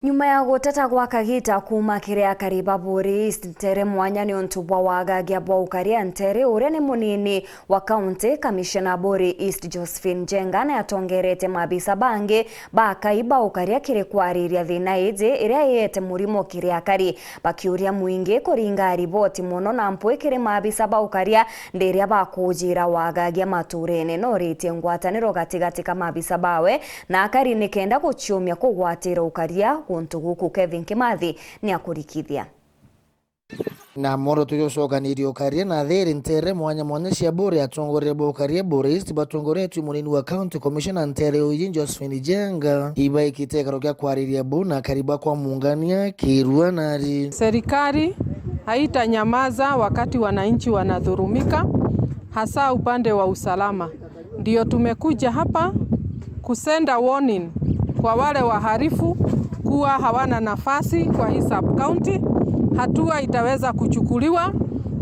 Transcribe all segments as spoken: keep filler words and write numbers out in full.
Nyuma ya guteta gwa kagita kuuma kiri akari ba Buuri East ntere mwanya niuntu bwa wagagia bwa ukaria ntere, uria ni munini wa kaunti, Kamishona Buuri East Josephine Njenga ni atongerete maabisa bangi ba akai ba ukaria kiri kwariria thina iji iria iete murimo kiri akari, bakiuria mwingi kuringa riboti mono na mpwi kiri maabisa ba ukaria ndiria bakujira wagagia maturene. Noritie ngwataniro gatigati ka maabisa bawe na akari nikenda guciumia kugwatira ukaria guntu guku. Kevin Kimathi ni akurikithia. Na mworoto jwa ucokanirie ukaria na thiri ntere mwanya mwanya cia Buuri, atongoria ba ukaria Buuri East batongoretue munini wa County Commissioner ntere uyu Josephine Njenga ibaikite ikaro kia kwariria bu na akari ba kwa Muungania, Kirua na ari. Serikali haitanyamaza wakati wananchi wanadhulumika, hasa upande wa usalama. Ndio tumekuja hapa kusenda warning kwa wale wahalifu kuwa hawana nafasi kwa hii sub county. Hatua itaweza kuchukuliwa.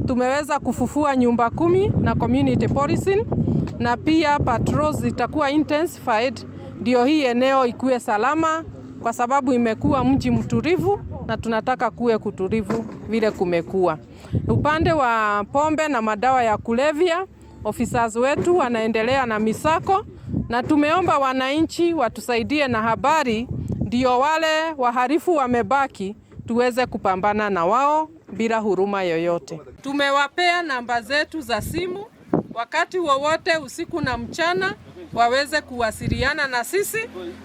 Tumeweza kufufua nyumba kumi na community policing, na pia patrols zitakuwa intensified, ndio hii eneo ikuwe salama, kwa sababu imekuwa mji mtulivu na tunataka kuwe kutulivu vile kumekuwa. Upande wa pombe na madawa ya kulevya, officers wetu wanaendelea na misako, na tumeomba wananchi watusaidie na habari, ndio wale wahalifu wamebaki tuweze kupambana na wao bila huruma yoyote. Tumewapea namba zetu za simu, wakati wowote usiku na mchana waweze kuwasiliana na sisi,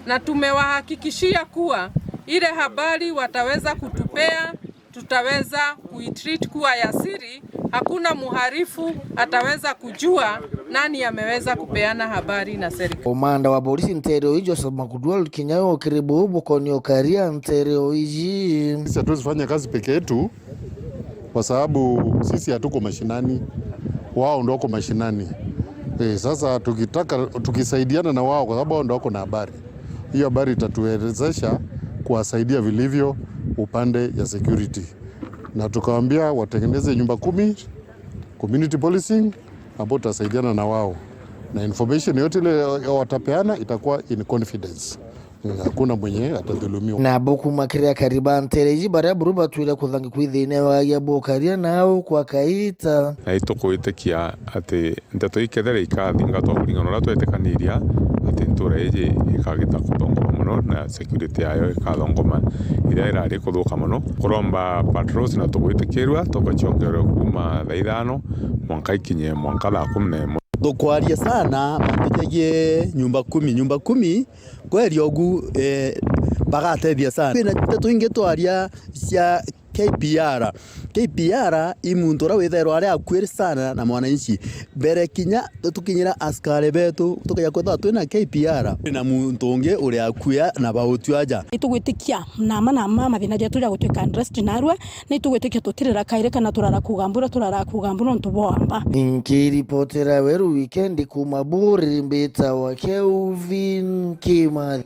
na tumewahakikishia kuwa ile habari wataweza kutupea tutaweza kuitreat kuwa ya siri. Hakuna mhalifu ataweza kujua nani ameweza kupeana habari na serikali. Komanda wa polisi ntere uyu Joseph Makudwal kinya okiri buu bukonia ukaria ntere uyu. Sisi hatuwezi fanya kazi peke yetu kwa sababu sisi hatuko mashinani, wao ndio wako mashinani. Eh, sasa tukitaka, tukisaidiana na wao kwa sababu wao ndio wako na habari, hiyo habari itatuwezesha kuwasaidia vilivyo upande ya security, na tukawaambia watengeneze nyumba kumi, community policing, ambao tutasaidiana na wao, na information yote ile watapeana itakuwa in confidence. Hakuna mwenye atadhulumiwa. Na bukuma kiri akari ba ntere iji baria buru batwire kuthangi kwithina wagia bukaria nao kwa kaita. Na itukwitikia ati nteto ikethira ikathingatwa kuringana na uria twetikaniria, ati ntura iji ikagita kuthongoma mono na security yayo ikathongoma iria irari kuthuka mono. Kuromba patrols na tugwitikirua tugaciongererwa kuuma thaa ithano mwanka ikinye mwanka thaa kumi na imwe. Tukwaria sana mantu jegii nyumba kumi, nyumba kumi, kweri ogu, eh, bagatethia sana. Kwina nteto ingi twaria cia K P R. K P R i muntu uria withairwa ari akuiri sana na mwananchi. Mbere kinya tukinyira askari betu, tukaja kwithirwa twina K P R. Na muntu ungi uri akuya na bautu aja. Itugwitikia nama nama mathina jetu ja gutwika addressed narua, na itugwitikia tutirira kairi kana turara kuga mbura, turara kuga mbura nontu bwa amba. Nkiripotera Weru Weekend kuuma Buuri, mbitawa Kelvin Kimathi.